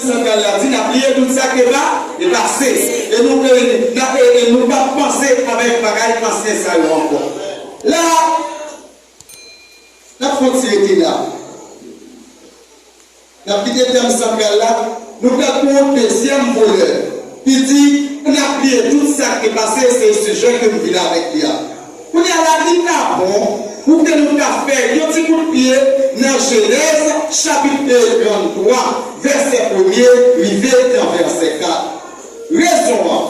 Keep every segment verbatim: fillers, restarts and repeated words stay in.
Santral la di n ap bliye tout sa k te pa, te pase. E nou, e, n ap, e, e nou p ap panse avèk bagay ansyen sa yo ankò. La, n ap fè yon ti rete la. N ap kite tèm santral la, nou pral pran yon dezyèm volè ki di n ap bliye tout sa k te pase, se sijè ke m vin avèk li a. Kounye a la, li ta bon pou ke nou ta fè yon ti kout pye nan Jenèz chapit tranntwa, vèsè premye rive nan vèsè kat. Rezon an,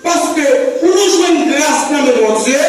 paske pou nou jwenn gras nan men Bondye,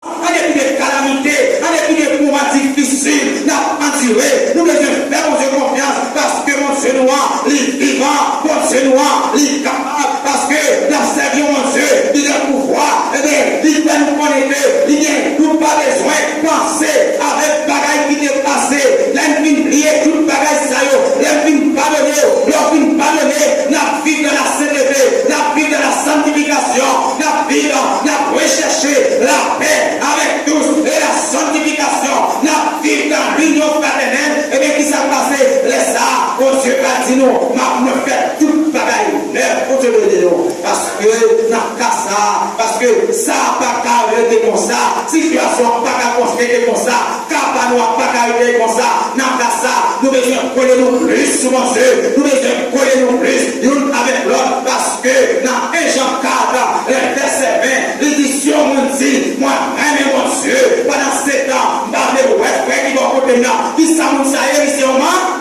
an depi de kalamite, an depi de moman difisil n ap andire, nou bezwen fè Bondye konfyans, paske Bondye nou an, li vivan, Bondye nou an, li kapab. Paske n ap sèvi yon Bondye ki gen pouvwa, ebyen, li fè nou konnen ke li gen, nou pa bezwen panse avèk bagay ki te pase. Lè n fin bliye tout bagay sa yo, lè n fin padone yo, lè w fin padone, n ap viv nan lasentete, n ap viv nan lasantifikasyon, n ap viv, n ap rechèche lapè avèk tous e lasantifikasyon, n ap viv nan linyon fratènèl. Ebyen, kisa k pase? Lè sa a, Bondye pral di nou, m ap, mwen fè tout bagay nèf. Bondye beni nou. Paske nan ka sa a, paske sa a pa ka rete konsa, sitiyasyon an pa ka kontinye konsa, ka pa nou a pa ka rete konsa. Nan ka sa, nou bezwen kole nou plis sou Bondye, nou bezwen kole nou plis youn avèk lòt, paske nan en Jan kat, vèsè ven, li di, si yon moun di, mwen renmen Bondye, pandan se tan, m pa vle wè frè ki bò kote m nan, kisa moun sa ye? Li se yon man-,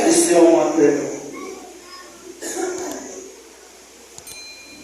li se yon mantè.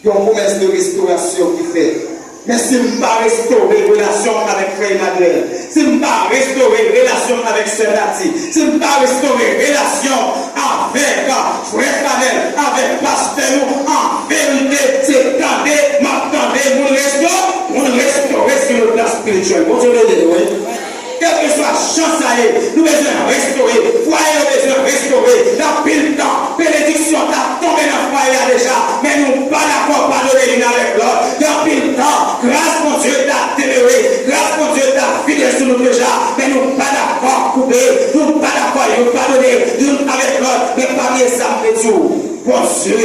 Yon pwomès de restorasyon ki fèt. Men si m pa restore relasyon m avèk frè Emmanuel, si m pa restore relasyon m avèk sè Tati, si m pa restore relasyon avèk, ah, frè Fanèl, avèk pastè nou, an verite, se tande m ap tande moun resto-, moun restore sou le plan espirityèl. Bondye beni nou, wi. Kèlkeswa jan sa ye, nou bezwen restore. Fwaye yo bezwen restore. Gen anpil tan, benediksyon ta tonbe nan fwaye a deja, men nou pa dakò padone youn avèk lòt. Gen anpil tan, gras Bondye ta demere, gras Bondye ta vide sou nou deja, men nou pa dakò koupe, nou pa dakò yo padone youn avèk lòt. Men pa bliye sa m te di w. Bondye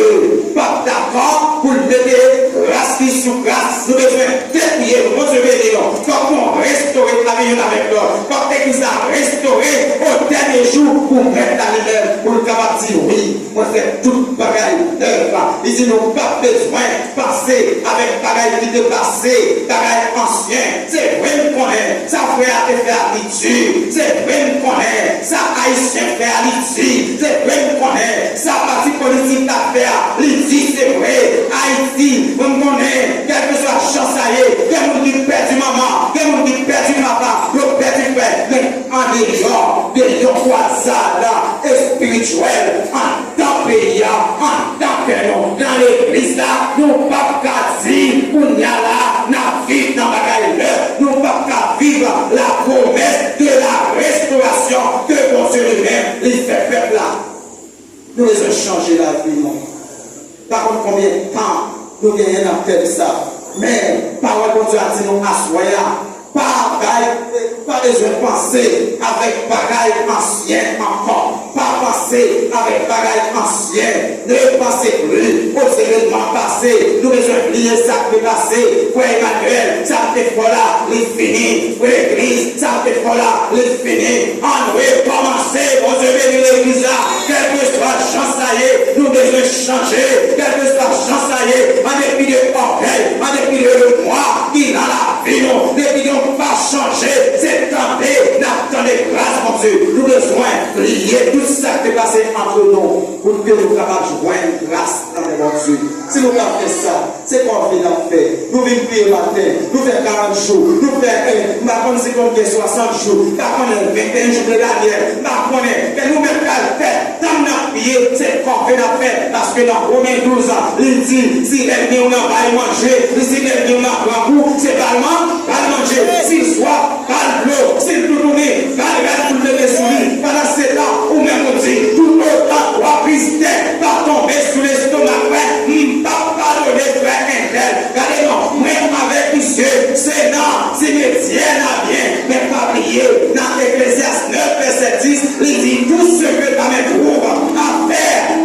p ap dakò pou l mete gras li sou gras. Nou bezwen depliye. Bondye beni nou. Fòk nou restore lavi youn avèk lòt. Fòk legliz la restore o dènye jou pou Mèt la li menm, pou l kapab di, wi, mwen fè tout bagay nèf. Li di nou p ap bezwen pase avèk bagay ki te pase, bagay ansyen. Se vre m konnen sa frè a te fè a li di. Se vre m konnen sa Ayisyen fè a li di. Se vre m konnen sa pati politik la fè a li di. Se vre, Ayiti, mwen m konnen, kèlkeswa jan sa ye, gen moun ki pèdi manman, gen moun ki pèdi papa, yo pèdi frè. Men andeyò de yon kwazad espirityèl, anndan peyi a, anndan kè nou, nan legliz la, nou p ap ka di kounye a la n ap viv nan bagay nèf, nou p ap ka viv la promesse de la restauration ke Bondye li menm li fè pèp la. Nou bezwen chanje lavi nou. Pa konn konbyen tan nou genyen n ap fè sa. Men, pawòl Bondye a di nou aswè a, pa bay, pa bezwen panse avèk bagay ansyen ankò. Pa panse avèk bagay ansyen. Ne pensez plus aux événements passés. Nou bezwen bliye sa k te pase. Frè Emmanuel, sa k te fè w la, li fini. Legliz, sa k te fè w la, li fini. Ann rekòmanse. Bondye beni legliz la. Kèlkeswa jan sa ye, nou bezwen chanje. Kèlkeswa jan sa ye, an depi de ògèy, an depi de lemwa ki nan lavi nou, depi nou pa chanje, se tande n ap tande gras Bondye. Nou bezwen bliye tout sa k te pase ant nou pou ke nou kapab jwenn gras nan men Bondye. Si nou ka fè sa, se kòve n ap fè. Nou vin priye maten, nou fè karant jou, nou fè, eh, m pa konn si konn gen swasant jou, m pa konnen venteyen jou de Danyèl, m pa konnen, men nou menm pral fè, tan n ap priye, se kòve n ap fè, paske nan Women douz, li di, si lènmi w nan ba l manje, li si lènmi w nan grangou, se ba l man-, ba l manje, si l swaf, ba l dlo, si l toutouni, ba l rad pou l mete sou li. Pandan se tan, ou menm ou di, toutotan twa pice tè pa tonbe sou lestomak frè, m p ap padone frè entèl. Gade non, mwen avèk misye, se nan simetyè n a byen. Men pa bliye, nan Eklezyas nèf vèsè dis, li di, tout ce que ta main trouve à faire,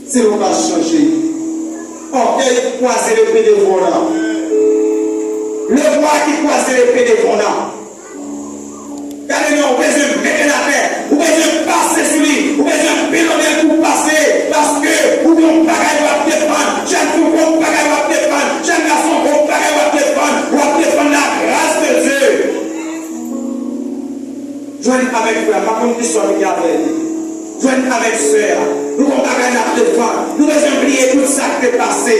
Si nou pa chanje. Ògèy ki kwaze lepe devan w la. Levwa ki kwaze lepe devan w la. Gade non, ou bezwen mete l atè. Ou bezwen pase sou li. Ou bezwen pilone l pou w pase. Paske ou gen yon bagay w ap defann. Jèn fi, ou gen yon bagay w ap defann. Jèn gason, ou gen yon bagay w ap defann. W ap defann la grâce de Dieu. Jwenn avèk frè a, pa konn ki sòt li gen avè li. Jwenn avèk sè a. Nou gon bagay n ap defann. Nou bezwen bliye tout sa k te pase.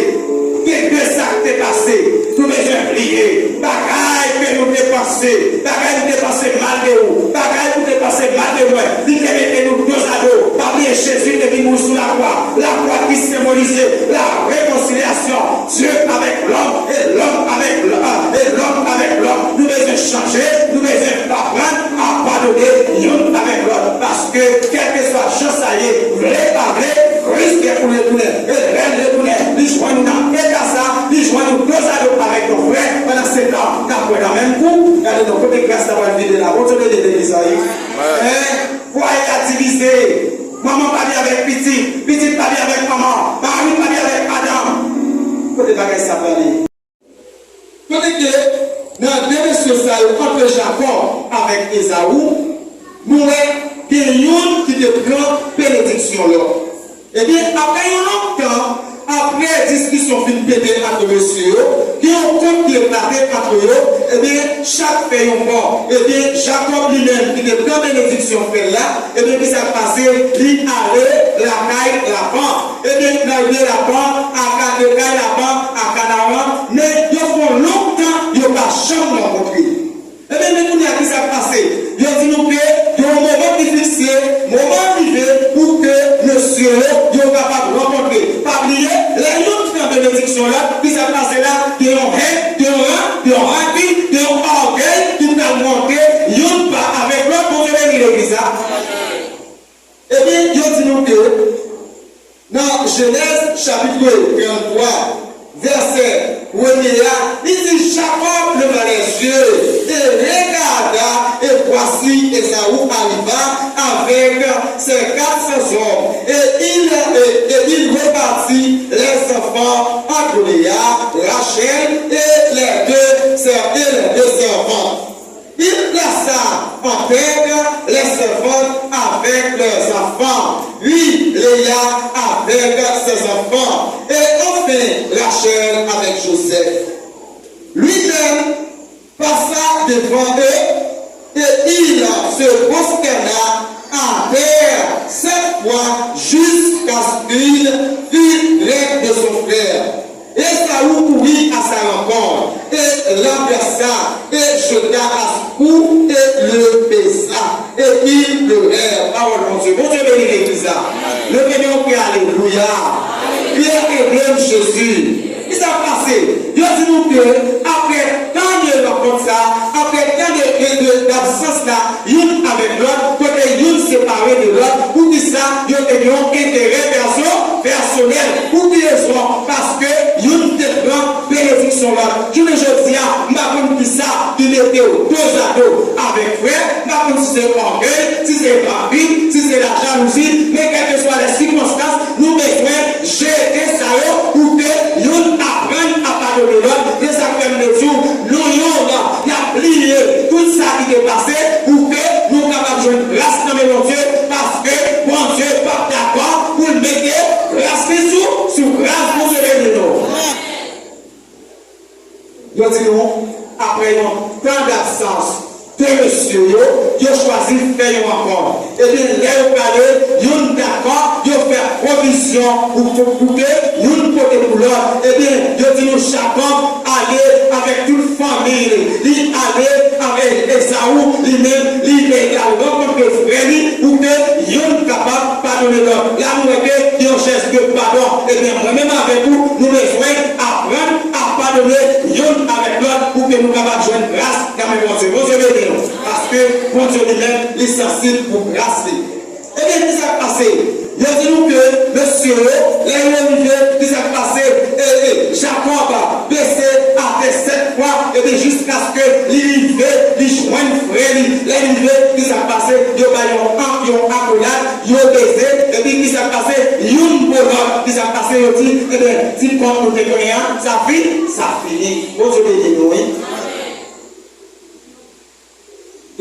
Gen de sa k te pase. Nou bezwen bliye. Bagay ke nou te panse. Bagay nou te panse mal de ou. Bagay ou te panse mal de mwen. Li te mete nou dozado. Pa bliye Jezi te vin mouri sou lakwa. Lakwa ki senbolize la rekonsilyasyon. Dieu avec l'homme et l'homme avec l'homme et l'homme avec l'homme. Nou bezwen chanje, nou bezwen aprann a padone youn avèk lòt. Paske kèlkeswa jan sa ye, vle pa vle, Kris gen pou l retounen. E lè l retounen, li jwenn nou nan eta sa, li jwenn nou dozado avèk yon frè. Pandan se tan, n ap kwè nan menm kou. Gade non, kote gras la pral vide la. Bondye beni legliz la, wi. Hein? Fwaye a divize. Manman pa byen avèk pitit, pitit pa byen avèk manman, mari pa byen avèk madanm. Kote bagay sa prale? Kote ke nan de mesye sa yo, ant Jakòb avèk Ezaou, nou wè gen youn ki te pran benediksyon lòt. Ebyen, apre yon long tan, apre diskisyon fin pete ant mesye yo, gen yon kont ki eklate ant yo, ebyen, chak fè yon bò. Ebyen, Jakòb li menm ki te pran benediksyon frè l la, ebyen, ki sa k pase? Li ale lakay Laban. Ebyen, nan de Laban, a ka de kay Laban, a Kanaran, men yo fè yon long tan, yo pa janm rankontre. Ebyen, men kounye a, ki sa k pase? Yo di nou ke gen yon moman ki fikse, moman an rive pou ke mesye yo, yo kapab rankontre. Pa bliye, lè youn pran benediksyon lòt, ki sa k pase la? Gen yon hèn, gen yon ran, gen yon rankin, gen yon ògèy ki pral monte, youn pa avèk lòt. Bondye beni legliz la. Ebyen, yo di nou ke nan Jenèz chapit tranntwa, vèsè premye a, li di, Jacob leva les yeux et regarda, et voici, Ésaü arriva avec ses quatre cents hommes, et il, et, et il répartit les enfants entre Léa, Rachel et les deux, et les deux servantes. Il plaça en terre les servantes avec leurs enfants, puis Léa avec ses enfants, et enfin Rachel avec Joseph. Lui-même passa devant eux, et il se prosterna à terre sept fois jusqu'à ce qu'il fût près de son frère. Ésaü courut à sa rencontre, et l'embrassa, et jeta à son cou, et le baisa, et ils pleurèrent. Pawòl Bondye. Bondye beni legliz la. Leve men w, kriye alelouya. Kriye, Edem Jezi. Kisa k pase? Yo di nou ke apre tan de rankont sa, apre tan de, de, de, dabsans la, youn avèk lòt, kote youn separe de lòt. Poukisa? Yo te gen yon enterè pèso-, pèsonèl. Pou ki rezon? Paske youn te pran benediksyon lòt. Jounen jodi a, m pa konn kisa ki mete w dozado avèk frè, m pa konn si se ògèy, si se rankin, si se lajalouzi, men kèlkeswa lè sikonstans, nou bezwen jete sa yo pou ke youn aprann a padone lòt. Se sa k fè m te di w, nou yonn, n ap bliye tout sa ki te pase pou ke nou kapab jwenn gras nan men Bondye, paske Bondye p ap dakò pou l mete gras li sou, sou gras. Bondye beni nou. Yo di nou, apre yon tan dabsans, de mesye yo, yo chwazi fè yon akò. Ebyen, lè yo prale, youn dakò, yo fè pwovizyon pou, pou, pou ke youn pote pou lòt. Ebyen, yo di nou, Jakòb ale avèk tout fanmi li. Li ale avèk Ezaü, li menm, li te al rankontre frè li pou ke youn kapab padone lòt. La, nou wè ke yon jès de padon. Ebyen, mwen menm avèk ou, nou bezwen aprann a padone youn avèk lòt pou ke nou kapab jwenn gras nan men Bondye. Bondye beni nou. Paske Bondye li menm, li sansib pou gras li. Ebyen, kisa k pase? Yo di nou ke mesye yo, lè yo rive, kisa k pase? E, e, Jakòb bese atè sèt fwa, ebyen, jiskaske li rive, li jwenn frè li. Lè li rive, kisa k pase? Yo bay yon ak-, yon akolad, yo beze, epi kisa k pase? Youn pou lòt, ki sa k pase, yo di, ebyen, ti kòb nou te genyen an, sa fin, sa fini. Bondye beni nou, wi.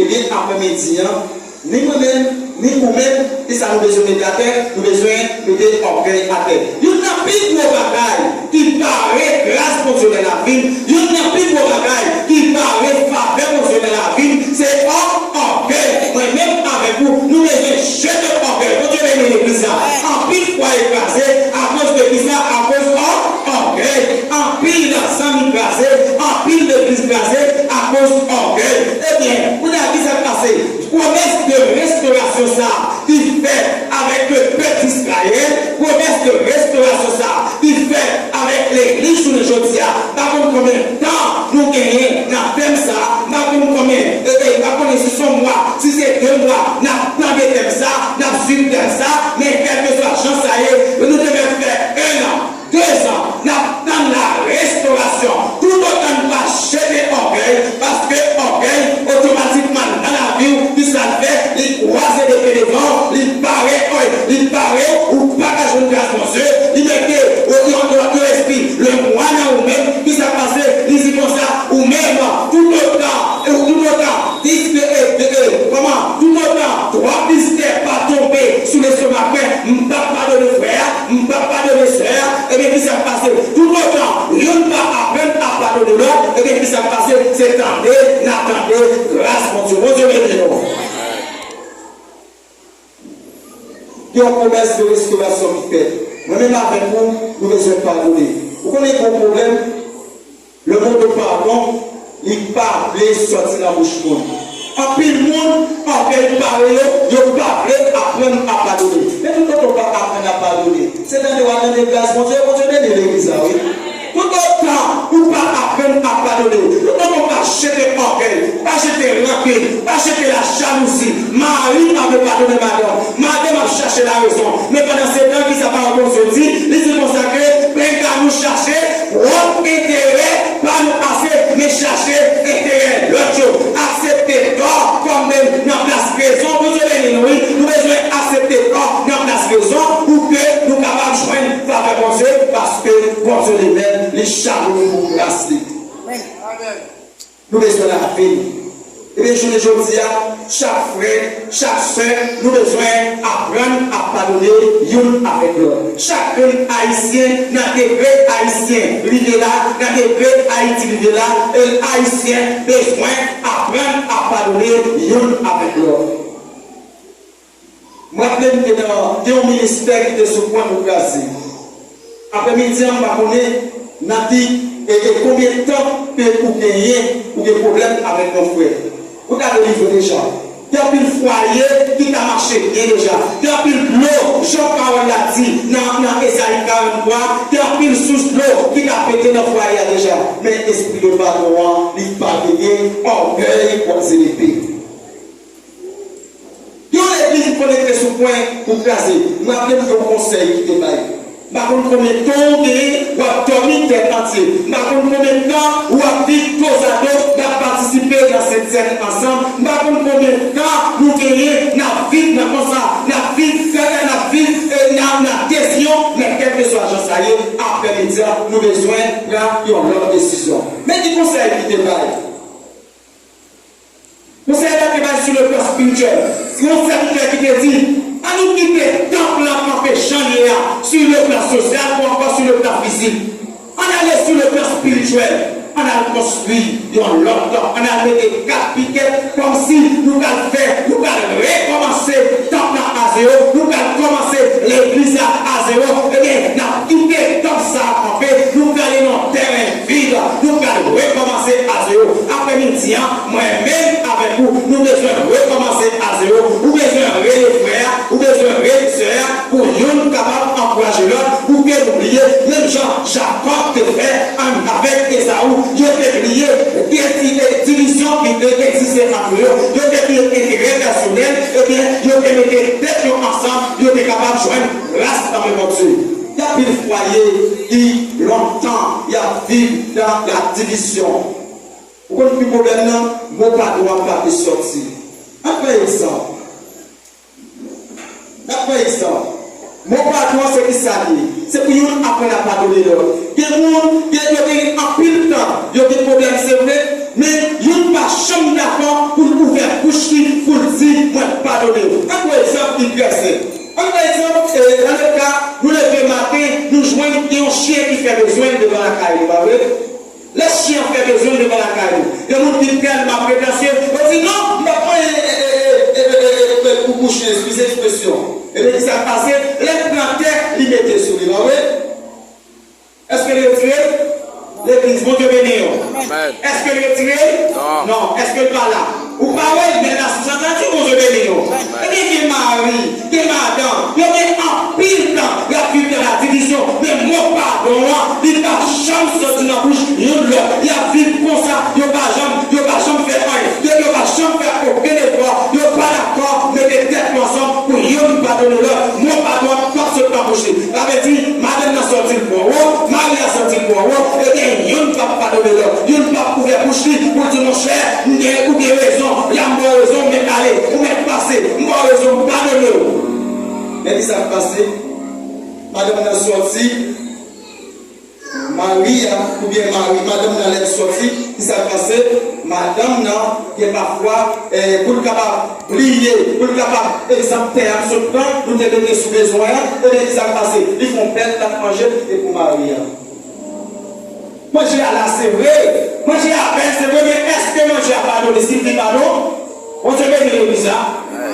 Ebyen, aprèmidi an, ni mwen menm, ni ou menm, ki sa nou bezwen mete atè? Nou bezwen mete ògèy atè. Youn nan pi gwo bagay ki bare gras Bondye nan lavi m, youn nan pi gwo bagay ki bare favè Bondye nan lavi m, se ò-, ògèy. Mwen menm avèk ou, nou bezwen jete ògèy. Bondye beni legliz la. Anpil fwaye kraze akoz de kisa? Akoz ò-, ògèy. Anpil zanmi kraze, anpil legliz kraze akoz ògèy. Ebyen, kounye a, kisa k pase? Pwomès de restorasyon sa a ki fèt avèk le pèp Izrayèl, pwomès de restorasyon sa a ki fèt avèk legliz jounen jodi a, m pa konn konbyen tan nou genyen nan tèm sa a, m pa konn konbyen, e, e, m pa konnen si se yon mwa, si se de mwa, n ap tande tèm sa a, n ap swiv tèm sa a, men kèlkeswa jan sa ye, nou te mèt fè en an, de zan, n ap tann la restorasyon. Toutotan n pa jete ògèy, paske ògèy otomatikman nan lavi w, ki sa l fè? Li kwaze de pye devan w, li bare, oy, li bare w, ou pa ka jwenn gras Bondye, li mete yon, yon, yon, yon espri lemwa nan ou menm, ki sa k pase? Li di konsa, ou menm, toutotan, e toutotan, dis, e, e, e, kòman? Toutotan twa mistè pa tonbe sou lestomak mwen, m p ap padone frè a, m p ap padone sè a, ebyen, ki sa k pase? Toutotan youn pa aprann ap padone lòt, ebyen, ki sa k pase? Se tande n a tande gras Bondye. Bondye beni nou. Gen yon pwomès de restorasyon ki fèt. Mwen menm avèk ou, nou bezwen padone. Ou konnen gen yon pwoblèm? Le mot de pardon, li pa vle sòti nan bouch moun. Anpil moun, ògèy bare yo, yo pa vle aprann ap padone. Men toutotan w pa aprann ap padone, se tande w a tande gras Bondye, Bondye beni legliz la, wi. Toutotan ou pa aprann ap padone, toutotan w pa jete ògèy, pa jete rankin, pa jete lajalouzi, mari pa vle padone madanm, madanm ap chache larezon, men pandan se tan, kisa pawòl Bondye di? Li di konsa ke, penga nou chache pwòp enterè pa nou ase, men chache enterè lòt yo. Aksepte tò kòm nan plas rezon. Bondye beni nou, wi. Nou bezwen aksepte tò nan plas rezon pou ke nou kapab jwenn favè Bondye, paske Bondye li menm, li chaje nou pou gras li. Amen. Nou bezwen lave nou. Ebyen, jounen jodi a, chak frè, chak sè, nou bezwen aprann ap padone youn avèk lòt. Chak grenn Ayisyen, nan degre Ayisyen rive la, nan degre Ayiti rive la, e Ayisyen bezwen aprann ap padone youn avèk lòt. M raple m te nan, gen yon ministè ki te sou pwen pou kraze. Aprèmidi a, m pa konnen nan ki, e, e konbyen tan ke ou genyen, ou gen pwoblèm avèk yon frè. Ou ta delivre deja. Gen anpil fwaye ki ta mache byen deja. Gen anpil dlo, jan pawòl la di nan, nan Ezayi karanntwa, gen anpil sous dlo ki ta pete nan fwaye a deja. Men espri de padon an, li pa genyen, ògèy kwaze lepe. Yon legliz konekte sou pwen pou kraze. M raple m gen yon konsèy ki te bay. M pa konn konbyen tan w genyen w ap dòmi tèt antye. M pa konn konbyen tan w ap viv dozado n ap patisipe nan sentsèn ansanm. M pa konn konbyen tan nou genyen n ap viv nan konsa, n ap viv fè, n ap viv, e, nan, nan tezyon, men kèlkeswa jan sa ye, aprèmidi a, nou bezwen pran yon lòt desizyon. Men ki konsèy ki te bay? Konsèy la te bay sou le plan espirityèl. Se yon sèvitè ki te di, ann nou kite tanp lan kanpe jan l ye a, sou le plan sosyal ou ankò sou le plan fizik. Ann ale sou le plan espirityèl. Ann al konstwi yon lòt tanp. Ann al mete kat pikèt kòmsi nou pral fè, nou pral rekòmanse tanp lan a zewo, nou pral kòmanse legliz la a zewo. Ebyen, n ap kite tanp sa a kanpe, nou prale nan yon tèren vid, nou pral rekòmanse a zewo. Aprèmidi a, mwen menm avèk ou, nou bezwen rekòmanse a zewo. Ou bezwen rele frè a, ou bezwen rele sè a, pou youn kapab ankouraje lòt, pou ke nou bliye, menm jan Jakòb te fè avèk Ezaou, yo te bliye divizyon ki te egziste ant yo, yo te bliye enterè pèsonèl, ebyen, yo te mete tèt yo ansanm, yo te kapab jwenn gras nan men Bondye. Gen anpil fwaye ki lontan y ap viv nan ladivizyon. Ou konn ki pwoblèm nan? Mo padon an pa vle sòti. Ann pran egzanp. N ap pran egzanp. Mo padon an se kisa l ye? Se pou youn aprann ap padone lòt. Gen moun, gen, yo gen anpil tan, yo gen pwoblèm, se vre, men youn pa janm dakò pou l ouvè bouch li, pou l di, "Mwen padone w." Ann pran egzanp ki trè senp. Ann pran egzanp, e, nan lòt ka, nou leve maten, nou jwenn gen yon chen ki fè bezwen l devan lakay nou, pa vre? Lè chen an fè bezwen l devan lakay nou, gen moun ki trè malpretansye, yo di, "Non, m p ap pran, e, e, e, pou, pou chen, eskize ekspresyon." Ebyen, kisa k pase? Lè l pran tè, li mete sou li, pa vre? Èske l retire l? Legliz, Bondye beni w. Amèn. Èske l retire l? Non. Non. Èske l pa la? Ou pa wè l, men la sou sa ta di, Bondye beni w. Ebyen, gen mari, gen madanm, yo gen anpil tan y ap viv nan ladivizyon, men mo padon an, li pa janm soti nan bouch youn lòt. Y ap viv konsa, yo pa janm, yo pa janm fè anyen, yo, yo pa janm fè okenn efò, yo pa dakò mete tèt yo ansanm pou youn padone lòt. Mo padon an p ap sot nan bouch li. Sa vle di, madanm nan sòti l twò wo, mari a sòti l twò wo, ebyen, youn p ap padone lòt, youn p ap ouvè bouch li pou l di, "Monchè, m gen, ou gen rezon, la m ba w rezon, ou mèt ale, ou mèt pase, m ba w rezon, m padone w." Men kisa k pase? Madanm nan sòti, mari a, oubyen mari, madanm nan lè l sòti, kisa k pase? Madanm nan, gen pafwa, eh, pou l kapab bliye, pou l kapab, egzanp, tè a m sot pran, nou te mete sou bezwen an, ebyen, kisa k pase? Li fè yon bèl plat manje, li kite pou mari a. Manje a la, se vre. Manje a bèl, se vre, men èske manje a padone, siyifi padon? Bondye beni legliz la.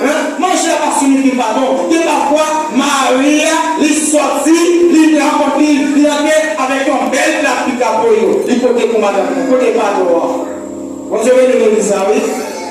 Hein? Manje a pa siyifi padon. Gen pafwa, mari a, li sòti, li rankontre, li antre avèk yon bèl plat pikapoyo. Li pote pou madanm nan. Kote padon an? Bondye beni legliz la, wi.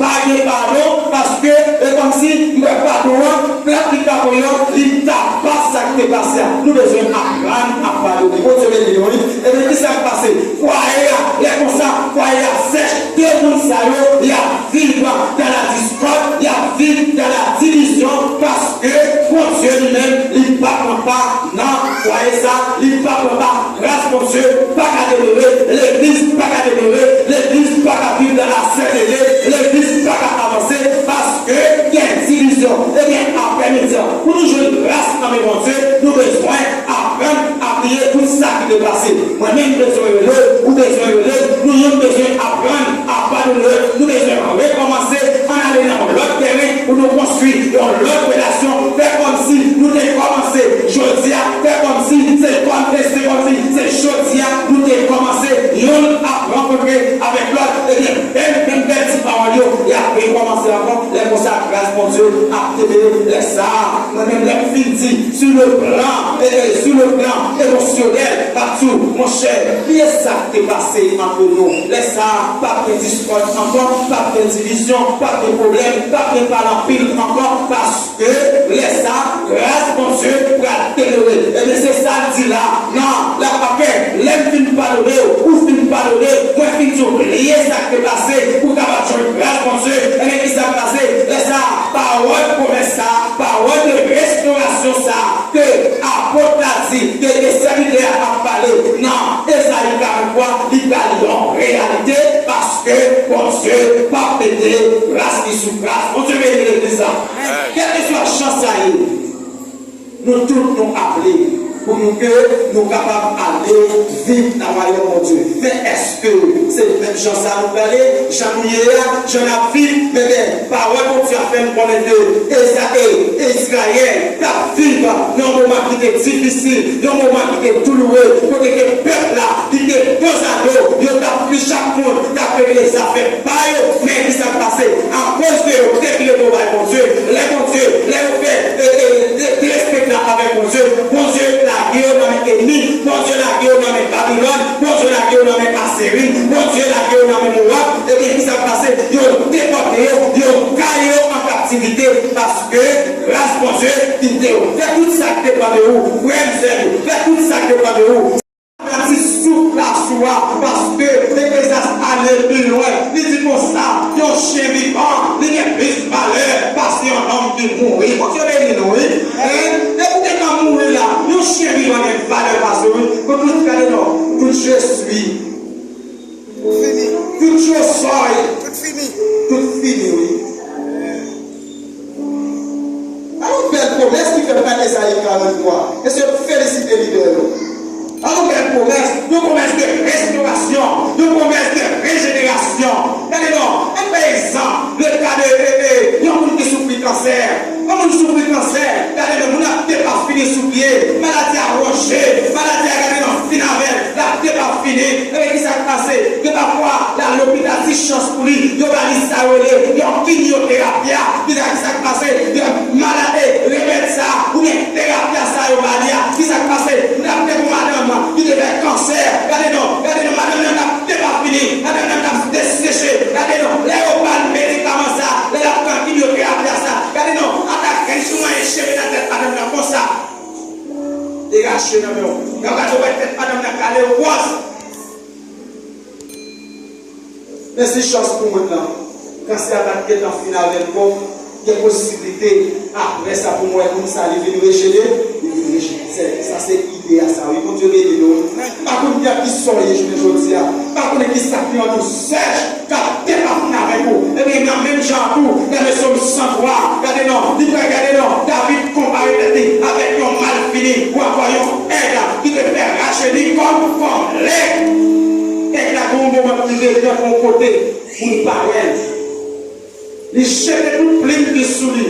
Pa gen padon, paske e kòmsi m wè padon an, plat li ka pran yo, li tapa sa k te pase a. Nou bezwen aprann ap padone. Bondye beni nou, wi. Ebyen, kisa k pase? Fwaye a, lè konsa, fwaye a sèch. De moun sa yo, y ap viv dans la discorde, y ap viv dans la division, paske Bondye li menm, li pa pran pa nan fwaye sa, li pa pran pa. Gras Bondye pa ka demere, legliz pa ka demere, legliz pa ka viv dans la sainteté, legliz pa ka avanse paske gen divizyon. Ebyen, aprèmidi an, pou nou jwenn gras nan men Bondye, nou bezwen aprann ap bliye tout sa ki te pase. Mwen menm bezwen rele, ou bezwen rele, nou youn bezwen aprann ap padone, nou bezwen rekòmanse, ann ale nan yon lòt teren pou nou konstwi yon lòt relasyon. Fè kòmsi nou te kòmanse jodi a, fè kòmsi se kòm, se kòmsi se jodi a nou te kòmanse, youn ap rankontre avèk lòt, ebyen, menm, menm bèl ti pawòl yo, y ap rekòmanse ankò. Lè konsa, gras Bondye ap kenbe lè sa a. Mwen menm, lè m fin di, sur le plan, e, e, sur le plan émotionnel, m ap di w, monchè, bliye sa k te pase ant nou. Lè sa a, p ap gen diskòd ankò, p ap gen divizyon, p ap gen pwoblèm, p ap gen pale anpil ankò, paske lè sa a, gras Bondye pral demere. Ebyen, se sa l di la, nan la pa pè, lè m fin padone w, ou fin padone, mwen fin di w bliye sa k te pase, pou w kapab jwenn gras Bondye. Ebyen, kisa k pase? Lè sa a, pawòl pwomès sa a, pawòl de restorasyon sa a, ke apot la di, ke, ke sèvitè a ap pale nan Ezayi karanntwa, li pral yon reyalite, paske Bondye p ap mete gras li sou gras. Bondye beni legliz la. Kèlkeswa jan sa ye, nou tout nou aple pou nou ke nou kapab ale viv nan wayòm Bondye. Men èske se menm jan sa nou prale, jan nou ye a, jan n ap viv? Men, men, pawòl Bondye a fè n konnen ke Eza-, e, Izrayèl t ap viv nan yon moman ki te difisil, yon moman ki te douloure, kote ke pèp la, ki te dozado, yo t ap, chak moun t ap regle zafè pa yo. Men kisa k pase? Akoz ke yo te pile do bay Bondye, lè Bondye, lè yo fè, e, e, de-, derespektan avèk Bondye, Bondye lage yo nan men ènmi, Bondye lage yo nan men Babilòn, Bondye lage yo nan men Asiri, Bondye lage yo nan men Mowab. Ebyen, kisa k pase? Yo depòte yo, yo gaye yo an kaptivite, paske gras Bondye kite yo. Fè tout sa k depann de ou, frè m, sè m yo, fè tout sa k depann de ou. Bati souf la sou a, paske Eklezyas ale pi lwen. Li di konsa, yon chen vivan, li gen plis valè pase yon nonm ki mouri. Bondye beni nou, wi. Hein? Depi w gentan mouri la, yon chen vivan gen valè pase w, wi. Pou tout, gade non, tout je suis. Tout fini. Tout je suis. Tout fini. Tout fini, wi. Gade yon bèl pwomès ki fèt nan Ezayi karanntwa. Yon pwomès de restorasyon, yon pwomès de rejenerasyon. Gade non, ann fè egzanp, le ka de, de, de yon moun ki soufri kansè. Yon moun soufri kansè, gade non, moun ap depafini sou pye, maladi a wonje, maladi a gade non, fin avè l, l ap depafini. Ebyen, kisa k pase? Gen pafwa, l al lopital, ti chans pou li, yo ba li sa yo rele yon kimyoterapi a. Kisa, kisa k pase? Maladi, remèd sa, oubyen terapi a sa yo ba li a. Kisa k pase? Moun ap gen pou madanm ki te fè kansè. Gade non, gade non, madanm nan t ap depafini, madanm nan t ap deseche. Gade non, lè yo ba l medikaman sa, lè l ap pran kimyoterapi a sa. Gade non, ata grenn chouman e cheve nan tèt madanm nan konsa. Te rache nan men w. Gade w wè tèt madanm nan kale wòz. Men se chans pou moun nan. Kansè a pa t gentan fin avè l ankò, gen posiblite apre sa pou mwen moun sa li vin rejene, li vin rejene. Se, sa se ide a sa, wi. Bondye beni nou. M pa konn nan ki sa w ye jounen jodi a. M pa konnen ki sa ki ann ou sèch, k ap depafini avèk ou. Ebyen, nan menm jan tou, gade Sòm san twa, gade non, li pral gade non, David konpare tèt li avèk yon malfini, ou ankò yon èg ki te fè rache li kòm, kòm lè. Èg la gen yon moman ki rive, li nan yon kote, moun pa wè l. Li jete tout plim ki sou li.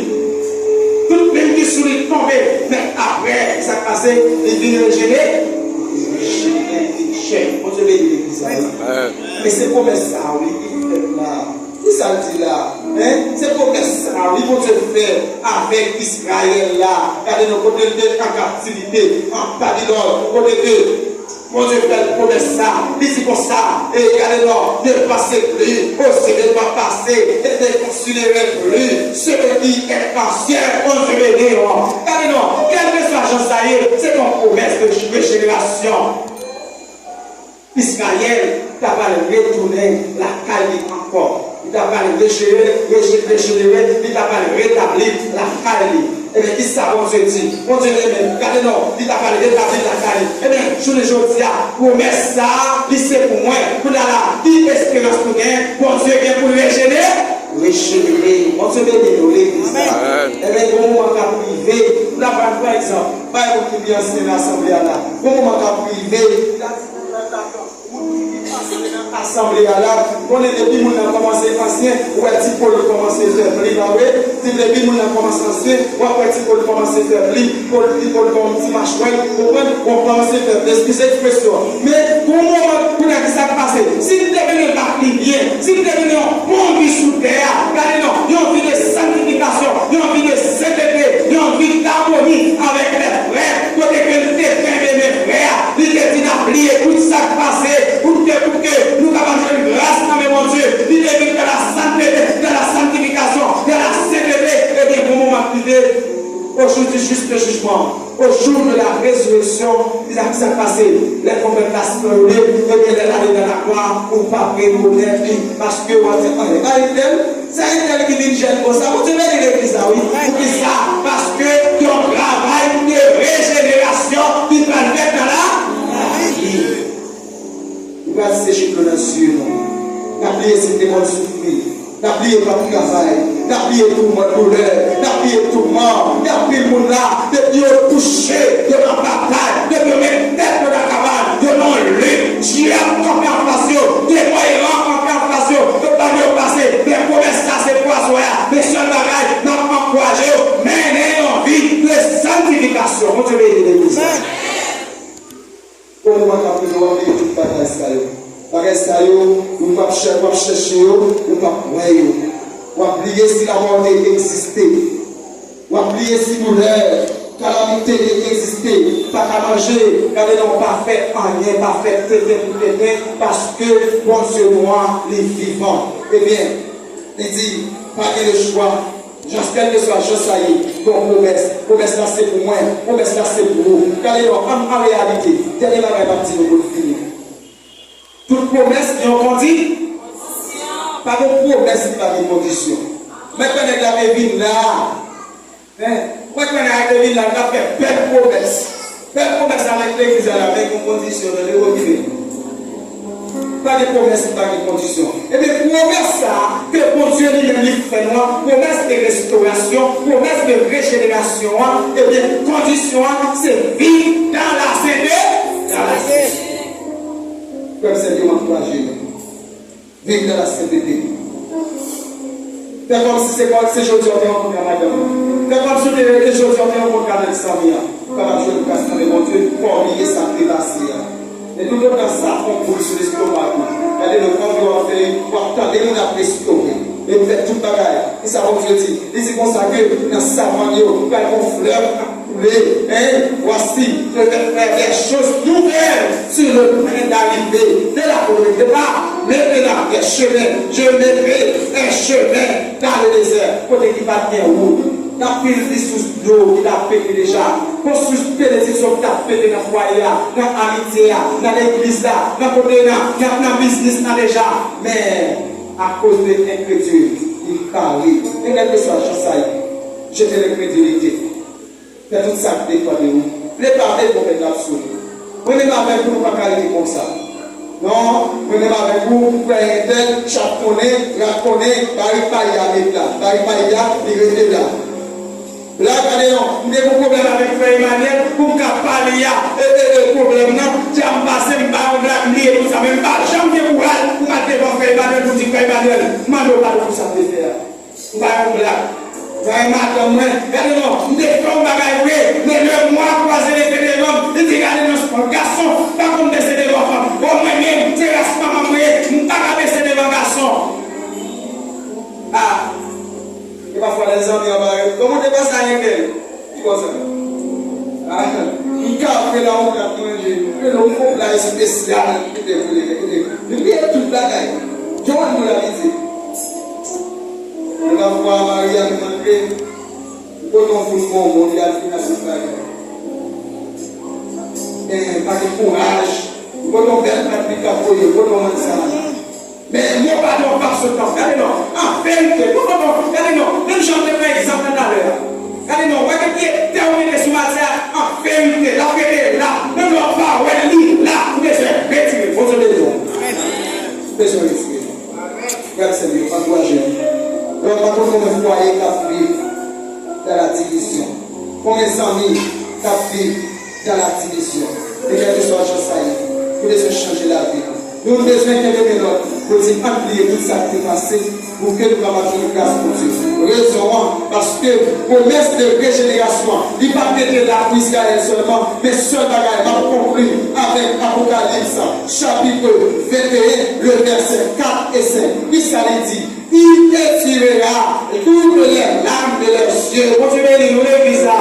Tout plim ki sou li tonbe. Men apre, sa k pase? Li vin rejene. Rejene chè. Bondye beni legliz la, wi. Amèn. Men se pwomès sa, wi, ki fèt la. Ki sa l di la? Hein? Se pwomès sa, wi, Bondye fè avèk Izrayèl la. Gade non, kote l te an kaptivite, an Babilòn, kote ke Bondye fè l pwomès sa, li di konsa, e gade non, ne pas plus, aux yeux de toi passer, et ne considère plus ce qui est ancien, Bondye beni w. Gade non, kèlkeswa jan sa ye, se yon pwomès de rejenerasyon. Izrayèl ta pral retounen lakay li ankò. Li ta pral rejere, reje-, rejenere, li ta pral retabli lakay li. Ebyen, kisa Bondye di? Bondye renmen, gade non, li ta pral retabli lakay li. Ebyen, jounen jodi a, pwomès sa a, li se pou mwen. Kounye a la, ki esperans nou gen? Bondye gen pou l rejenere, rejenere. Bondye beni nou, legliz la. Amèn. Ebyen, gon moman k ap rive, nou ta pral pran egzanp, bay moun ki pi ansyen nan asanble a la. Gon moman k ap rive, Moun ki pase nan asanble a la, konnen depi moun nan kòmanse ansyen, ou wè ti po l kòmanse fè pli, pa vre? Di depi moun nan kòmanse ansyen, w ap wè ti po l kòmanse fè pli, po l, ti po l kòm ti machwèl, ou konprann? W ap kòmanse fè pli, eskize ekspresyon an. Men, gon moman, kounye a, ki sa k pase? Si l te vin bak li byen, si l te vin yon bon vi sou tè a, gade non, yon vi de sanktifikasyon, yon vi de sentete, yon vi damoni avèk lèfrè, kote ke l te kenbe men frè a, li te di, n a bliye tout sa k pase, pou ke, pou ke nou kapab jwenn gras nan men Bondye. Li te di, dans la sainteté, dans la sanctification, dans la sainteté. Ebyen, bon moman k rive, au jour du juste jugement, au jour de la résurrection, li di, sa k pase? Lè pwofèt la sipranle, ebyen, lè l ale nan lakwa, ou p ap rekonèt li, paske w ap di, anyen, anyen tèl. Se entèl ki vin jèn konsa. Bondye beni legliz la, wi. Poukisa? Paske yon travay de rejenerasyon ki pral fèt nan lavi. Nou pral seche dlo nan zye nou. N ap bliye si n te konn soufri. N ap bliye n ap travay. N ap bliye touman, doulè. N ap bliye touman. Gen anpil moun la, depi yo touche, yo nan batay. Depi yo met tèt yo nan kabann, yo nan lit. Dyab kanpe anfas yo, demon eran kanpe anfas yo, yo pa vle yo pase, men pwomès la se pou aswè a. Men sèl bagay, n ap ankouraje yo, mennen yon vi de sanktifikasyon. Bondye beni legliz la. Bon, nou pa ka bliye, w ap bliye tout bagay sa yo. Bagay sa yo, ou p ap chè-, w ap chèche yo, ou p ap wè yo. W ap bliye si lamò te egziste. W ap bliye si doulè, kalamite te egziste, pa ka manje, gade non, pa fè anyen, pa fè tenten pou tenten, paske Bondye nou an, li vivan. Ebyen, li di, pa gen lechwa, jan, kèlkeswa jan sa ye, gon pwomès, pwomès la se pou mwen, pwomès la se pou ou. Gade non, an, an reyalite, dènye bagay m ap di nou pou n fini. Tout pwomès gen yon kondi-, pa gen pwomès ki pa gen kondisyon. Mèt pandan nèg la te vin la, hein? Mèt pandan nèg la te vin la, l ap fè bèl pwomès. Bèl pwomès avèk legliz la, la, men gen yon kondisyon, tande, okipe. Pa gen pwomès ki pa gen kondisyon. Ebyen, pwomès sa a ke Bondye li menm li fè nou an, pwomès de restorasyon, pwomès de rejenerasyon an, ebyen, kondisyon an, se viv dans la sainteté, dans la sainteté. Viv dans la sainteté. Fè kòmsi se kòm se jodi a w te rankontre a madanm ou. Fè kòmsi w te rete jodi a w te rankontre avèk zanmi an. Ou kapab jwenn gras nan men Bondye, fè w bliye sa k te pase a. Men toutotan sa fè yon boul sou lestomak ou, gade lòt anvi w ap fè, w ap tande moun ap restoke. Men ou fè tout bagay. Kisa Bondye di? Li di konsa ke nan savann yo, pral gen yon flèv k ap koule. Hein? Voici, je vais faire des choses nouvelles sur le point d'arrivée de la colonne de départ. Maintenant, des chemins, je mettrai un chemin dans le désert. Kote ki pa t gen wout. T ap pil ti sous dlo ki t ap pete deja. Gon sous benediksyon ki t ap pete nan fwaye a, nan amitye a, nan legliz la, nan kote nan, nan, nan biznis la deja. Men, akoz de enkredil, li kale. E kèlkeswa jan sa ye, jete lenkredilite. Fè tout sa k depann de ou. Vle pa vle, pwofèt la ap sove. Mwen menm avèk ou, nou pa ka rete konsa. Non, mwen menm avèk ou, frè entèl, chat konnen, rat konnen, barik pa y a met la. Barik pa y a, li rete la. La, gade non, m te gon pwoblèm avèk frè Emmanuel, pou m ka pale a, e, e, e, pwoblèm nan, dja m pase, m ba yon blag, m bliye tout sa, men m pa janm gen kouraj pou m al devan frè Emmanuel, pou m di, frè Emmanuel, m mande w padon pou sa m te fè a. M pa yon blag. Mwen, madanm mwen, gade non, m te fè yon bagay vre, men lè mwa kwaze leve devan m, li di, gade non, se yon gason pa konn bese devan fanm. Bon, mwen menm, se ras manman mwen ye, m pa ka bese devan gason. Ah! E pafwa lè zanmi an bare, kòman te pase a enkel? Ki bò sa? Ah, m ka ap rele yon plat manje, rele yon fon pla espesyal, koute, koute, koute. Li bliye tout bagay. Jan w wè l abitye. Yon lòt fwa, Maria vin antre, li pote yon boul bonbon, li al fin achte bagay. Men, pa gen kouraj. Li pote yon bèl plat li t ap voye, li pote yon manti sa. Men mo padon p ap sot nan. Gade non, an verite, non, non, non, gade non, menm jan m te pran egzanp nan talè a. Gade non, wè depi etè ou mete sou matè a, an verite, l ap rete la, menm lè w pa wè l, li la, ou bezwen retire, Bondye beni w. Ou bezwen retire. Frè m, sè m yo, ankouraje nou. Lè w pa konn konbyen fwaye k ap viv dans la division, konbyen zanmi k ap viv dans la division. E kèlkeswa jan sa ye, nou bezwen chanje lavi nou. Nou bezwen kenbe men lòt pou di, ann bliye tout sa k te pase, pou ke nou kapab jwenn gras Bondye. Rezon an, paske pwomès de rejenerasyon an, li pa t rete la pou Izrayèl sèlman, men sèl bagay, m ap konkli avèk Apokalips, chapit venteyen, le vèsè kat e senk. Kisa li di? Il essuiera toutes les larmes de leurs yeux. Bondye beni nou, legliz la.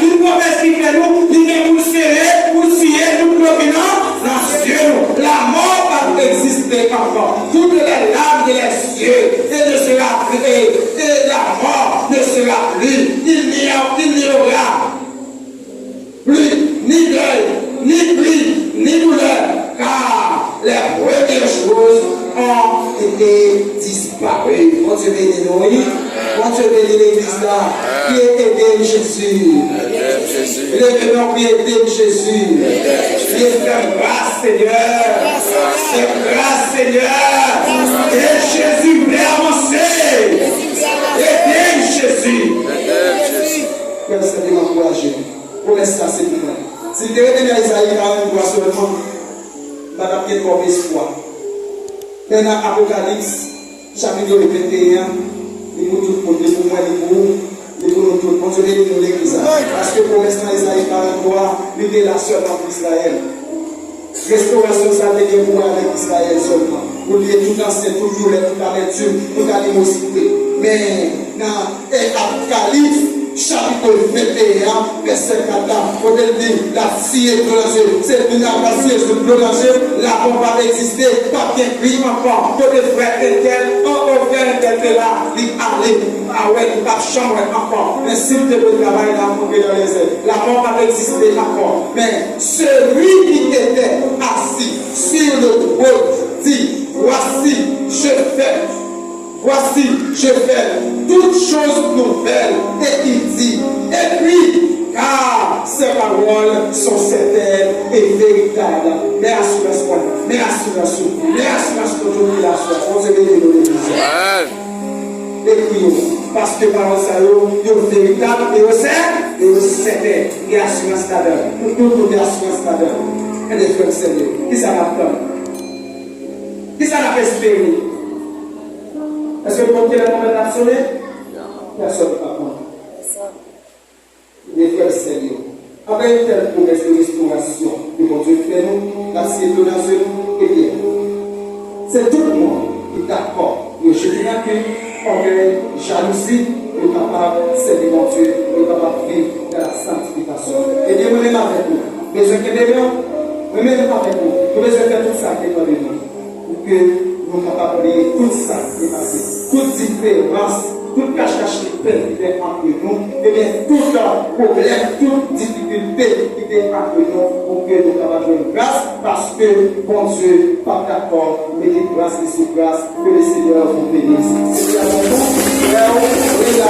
Yon pwomès ki fè nou, li gen pou l sere, pou l siye tout dlo ki nan, nan zye nou. Lamò p ap egziste ankò. Toutes les larmes de leurs yeux, et ne sera, et, et la mort ne sera plus. Il n'y a, il n'y aura plus ni deuil, ni cri, ni douleur, car les premières choses ont été disparues. Bondye beni nou, wi. Bondye beni legliz la. Kriye, ede m, Jezi. Leve men w, kriye, ede m, Jezi. Kriye, fè m gras, Senyè. Fè m gras, Senyè. E Jezi, m vle avanse. Ede m, Jezi. Frè m, sè m, ankouraje m. Pwomès sa se pou mwen. Si l te rete nan Ezayi karanntwa sèlman, m pa t ap gen kòm espwa. Men nan Apokalips, chapit venteyen an, li pou tout moun, li pou mwen, li pou ou, li pou nou tout. Bondye beni nou, legliz la. Paske pwomès nan Ezayi karanntwa, li te la sèlman pou Izrayèl. Restorasyon sa te gen pou wè avèk Izrayèl sèlman. Ou bliye tout ansyen, tout doulè, tout amètim, tout animozite. Men nan Apokalips, chapit venteyen an, vèsè kat la, kote l di, l ap siye dlo nan zye. Se kounye a l ap siye dlo nan zye, lamò p ap egziste, p ap gen kri ankò. Kote frè entèl, o, o, frè entèl te la, li ale, m pa wè l, m p ap janm wè l ankò. Men si l te dwe travay, l ap monte nan dezè. Lamò p ap egziste ankò. Men celui qui était assis sur le trône dit, Voici, je fais, voici, je fais toutes choses nouvelles. Et il dit, écris, car ces paroles sont certaines et véritables. Men asirans mwen, men asirans ou, men asirans nou tout ki la sou. Bondye beni nou, legliz la. Ekri yo, paske pawòl sa yo, yo veritab e yo sè, e yo sèten. Gen asirans ladan l. Nou tout nou gen asirans ladan l. Gade, frè m, sè m yo, kisa n ap tann? Kisa n ap espere? Se konte lè twonpèt la ap sone, pèsòn pa konn. Ebyen, frè, sè m yo, avèk yon tèl pwomès de restorasyon ke Bondye fè nou, l ap siye dlo nan zye nou, ebyen, se tout moun ki dakò yo jete rankèn, ògèy, jalouzi, pou yo kapab sèvi Bondye, pou yo kapab viv nan la sanktifikasyon. Ebyen, mwen menm avèk nou, bezwen kenbe men, mwen menm avèk nou, nou bezwen fè tout sa ki depann de nou. Pou ke nou kapab bliye tout sa ki te pase, tout diferans, tout kachkach ki te fèt antre nou, ebyen, tout pwoblèm, tout difikilte ki te antre nou, pou ke nou kapab jwenn gras, paske Bondye p ap dakò mete gras li sou gras. Que le Seigneur vous bénisse. Se te avèk nou, frè w,